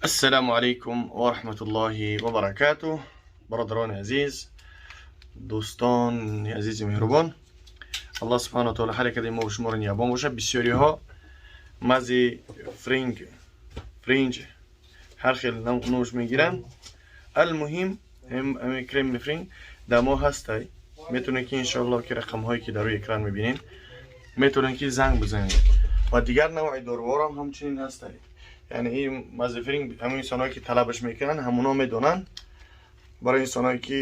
Ассалому алайкум ва раҳматуллоҳи ва баракатуҳ. Бародарони азиз, дӯстони азизи меҳрубон, Аллоҳ субҳану таала ҳар якади мо шуморо нигаҳбон бошад. Бисёриҳо мази фринг, фринҷ, ҳар хел нӯш мегиранд. Алмуҳим, ҳами креми фринг дар мо ҳастай. Метавонед ки, иншоаллоҳ, ки рақамҳое ки дар рӯи экран мебинед, метавонед ки занг бизанед. Ва дигар навъи доруҳоро ҳамчунин ҳастай. Яъне ин мазифринг ҳамон инсонҳое ки талабаш мекунанд, ҳамуно медонанд. Барои инсонҳое ки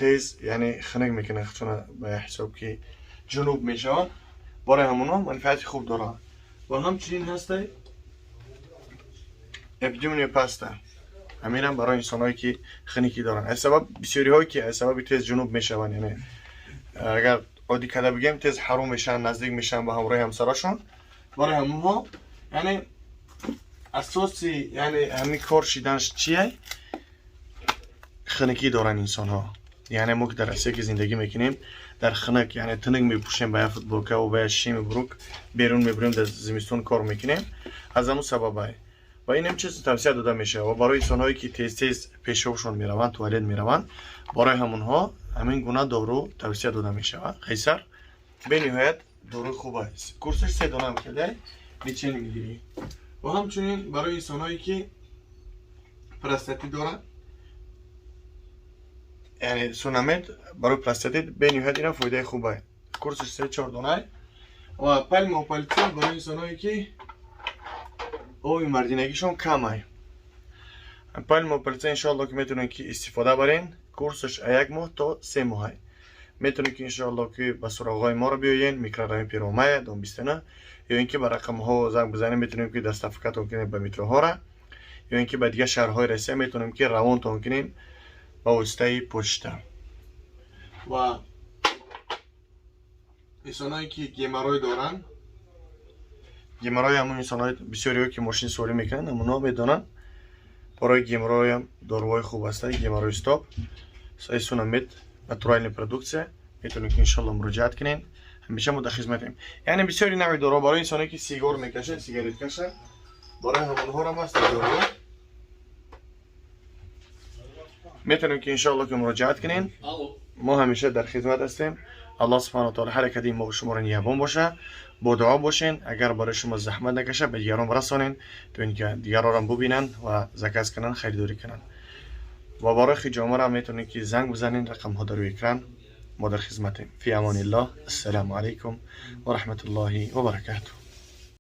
тез, яъне, хунук мекунанд худшона, ба як ҳисоб ки ҷунуб мешаванд, барои ҳамуно манфиати хуб дорад. Ва ҳамчунин ҳастай эпидемия паста. Ҳаминам барои инсонҳое ки хунукӣ доранд, аз сабаб бисёриҳое ки аз сабаби тез ҷунуб мешаванд, яъне агар оддӣ карда бигем, тез ҳаром мешаванд, наздик мешаванд ба ҳамроҳи ҳамсарашон, барои ҳамонҳо. Яъне асоси, яъне, ҳамин кор шиданаш чие? Хунукӣ доранд инсонҳо. Яъне мо ки дар Россия ки зиндагӣ мекунем, дар хунук, яъне тунук мепӯшем, ба як футболкаву ба як шими бурук берун мебурем, дар зимистон кор мекунем, аз ҳамун сабабай. Ва инам чиз тавсия дода мешавад. Ва барои инсонҳое ки тез тез пешобшон мераванд, туалет мераванд, барои ҳамонҳо ҳамин гуна дору тавсия дода мешавад. Қайсар бениҳоят доруи хуб аст. Курсаш се донаам хеле лечение мегирӣ. Ва ҳамчунин барои инсонҳое ки простатит доранд, яъне Сунамед барои простатит бениҳоят инам фоидаи хуб аст. Курсаш се чор донай. Ва пальмопальца барои инсонҳое ки оби мардинагишон камай. Пальмопальца, иншоалло, ки метавонед ки истифода барен. Курсаш як моҳ то 3 моҳай. Метавонед ки, иншоалло, ки ба суроғҳои моро биёен, микрорайон Первомая, дом 29, ё ин ки ба рақамҳо занг бизанем, метавонем ки доставкатон кунем ба метроҳора, ё ин ки ба дигар шаҳрҳои Россия метавонем ки равонтон кунем ба воситаи почта. Ва инсоное ки геморрой доранд, геморрой, ҳамон инсонҳои бисёриҳо ки мошин суворӣ мекунанд, ҳамонҳо медонанд, барои геморроям доруҳои хуб ҳастанд. Геморрой стоп, Сунамед, натуральная продукция. Метавонед ки, иншалло, муроҷиат кунед, ҳамеша мо дар хизматем. Яъне бисёри навъи доруҳо барои инсоне ки сигор мекашад, сигарет кашад, барои ҳамонҳоам ҳаст доруҳо. Метавонем ки, иншоалло, ки муроҷиат кунем. Мо ҳамеша дар хизмат ҳастем. Аллоҳ субҳану таала ҳар якади мо шуморо нигаҳбон боша. Бо дуо бошен. Агар барои шумо заҳмат накаша, ба дигарон расонен, то ин ки дигаронам бубинанд ва заказ кунанд, харидорӣ кунанд. Ва барои хиҷомаро метавонед ки занг бизанед, рақамҳо дар рӯи экран. Мо дар хизматем. Фи амониллоҳ. Ассалому алайкум ва раҳматуллоҳи ва баракатуҳ.